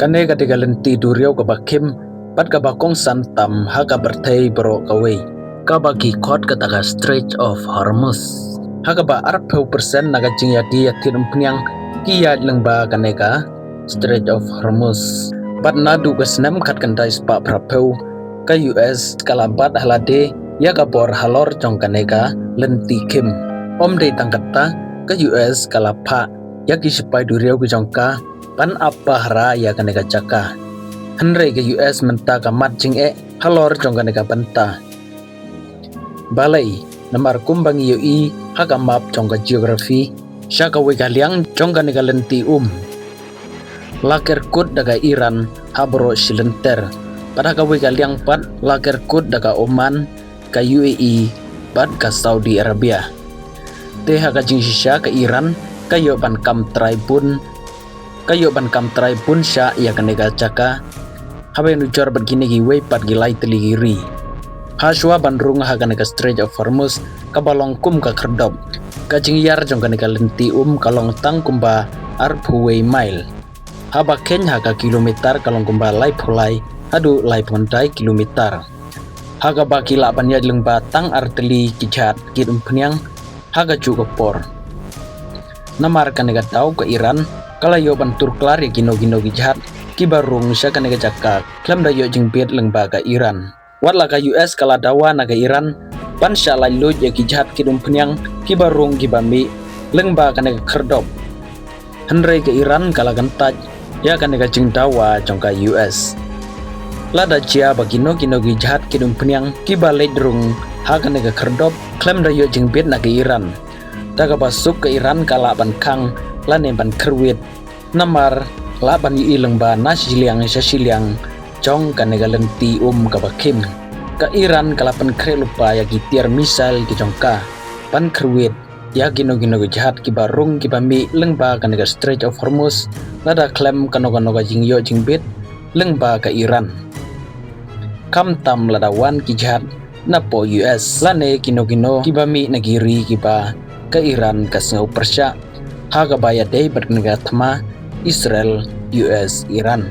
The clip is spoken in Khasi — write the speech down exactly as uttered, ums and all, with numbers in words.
Kane ka dei ka lynti duriaw kaba khim bad kaba kongsan tam ha ka pyrthei baroh kawei, kaba ki khot kata ka Strait of Hormuz, ha kaba arphew percent na ka jingïadie ïathied umphniang ki ïaid lyngba kane ka Strait of Hormuz. Bad naduh ka snem khatkhyndai spah phraphew, ka U S ka la bat ha lade ïa ka bor halor jong kane ka lynti khim. Ym dei tang katta, ka U S ka la phah ïa ki sipai duriaw ki jong ka ban ap pahara ïa kane ka jaka. Hynrei ka U S mynta ka mad jingeh halor jong kane ka bynta. Balei? Namar kumba ngi ïohi ha ka map jong ka geography, sha kawei ka liang jong kane ka lynti um la kerkut da ka Iran ha baroh shi lynter, bad ha kawei ka liang pat la kerkut da ka Oman, ka U A E bad ka Saudi Arabia. Te ha ka jingshisha ka Iran ka ïoh ban kam trai bun, ka ïoh ban kam trai bun shah ïa kane ka jaka, haba ïanujor bad kine kiwei pat ki lai tylli ki ri. Hashwa ban rung ha kane ka Strait of Hormuz kaba long kum ka khyrdop, ka jingïar jong kane ka lynti um ka long tang kumba arphew wei mile. Haba kheiñ ha ka kilometer ka long kumba laiphew lai haduh laiphew khyndai kilometer, ha kaba ki lah ban ïaid lyngba tang artylli ki jahaj kit umphniang ha kajuh ka por. Namar kane ka daw ka Iran ka la ïoh ban tur klar ïa kino kino ki jahaj kiba rung sha kane ka jaka khlem da ïoh jingbit lyngba ka Iran. Wat la ka U S ka la dawa na ka Iran ban shah laitluid ïa ki jahaj kit umphniang kiba rung kiba mih lyngba kane ka khyrdop, hynrei ka Iran ka la kyntait ïa kane ka jingdawa jong ka U S. Lada jia ba kino kino ki jahaj kit umphniang kiba leit rung ha kane ka khyrdop khlem da ïoh jingbit na ka Iran, da kaba suk ka Iran ka lah ban khang lane ban kyrwit. Namar lah ban ïohi lyngba na shiliang sha shiliang jong kane ka lynti um kaba khim. Ka Iran ka la pynkhreh lypa ïa ki tiar missile ki jong ka ban kyrwit ïa kino kino ki jahaj kiba rung kiba mih lyngba kane ka Strait of Hormuz, lada khlem kano kano ka jingïoh jingbit lyngba ka Iran. Khamtam lada wan ki jahaj napoh U S lane kino kino kiba mih na ki ri kiba ka Iran ka sngew pyrshah, ha kaba ïadei bad kane ka thma Israel U S Iran.